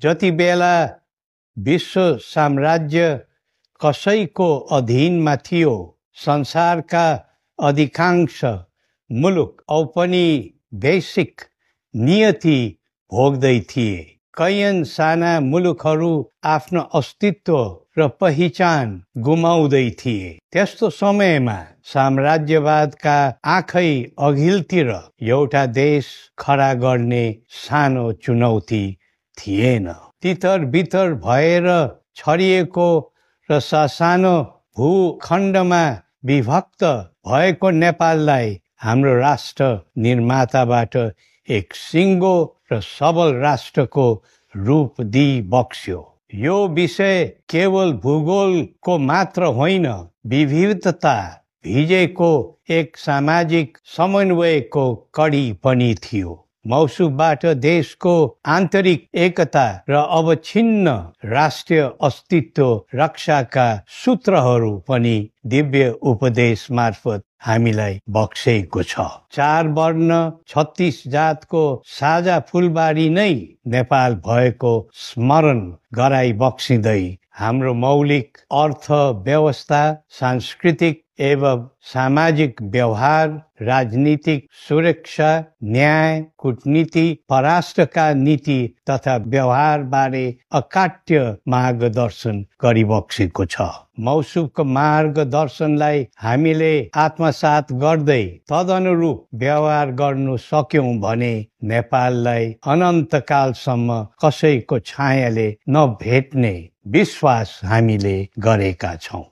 जति बेला विश्व साम्राज्य कसैको अधीनमा थियो, संसारका अधिकांश मुलुक औपनिवेशिक नियति भोग्दै थिए। कैयन साना मुलुकहरू आफ्नो अस्तित्व र पहिचान गुमाउँदै थिए। त्यस्तो समयमा साम्राज्यवादका आँखै अघिल्तिर एउटा देश खडा गर्ने सानो चुनौती थिएन। तितर बितर भएर छरिएको र सानो भूखण्डमा विभक्त भएको नेपाललाई हाम्रो राष्ट्र निर्माताबाट एक सिङ्गो र सबल राष्ट्रको रूप दिई बक्स्यो। यो विषय केवल भूगोलको मात्र होइन, विविधता भिजेको एक सामाजिक समन्वयको कडी पनि थियो। मौसुबाट देशको आन्तरिक एकता र अवच्छिन्न राष्ट्रिय अस्तित्व रक्षाका सूत्रहरू पनि दिव्य उपदेश मार्फत हामीलाई बक्सेको छ। 4 वर्ण 36 जातको साझा फुलबारी नै नेपाल भएको स्मरण गराई बक्सिँदै हाम्रो मौलिक अर्थ व्यवस्था, सांस्कृतिक एवं सामाजिक व्यवहार, राजनीतिक सुरक्षा, न्याय, कूटनीति, परराष्ट्रका नीति तथा व्यवहार बारे अकाट्य मार्गदर्शन गरिबक्सेको छ। मौसुको मार्गदर्शनलाई हामीले आत्मसात गर्दै तदनुरूप व्यवहार गर्नु सक्यौं भने नेपाललाई अनन्तकालसम्म कसैको छायाले नभेट्ने विश्वास हामीले गरेका छौं।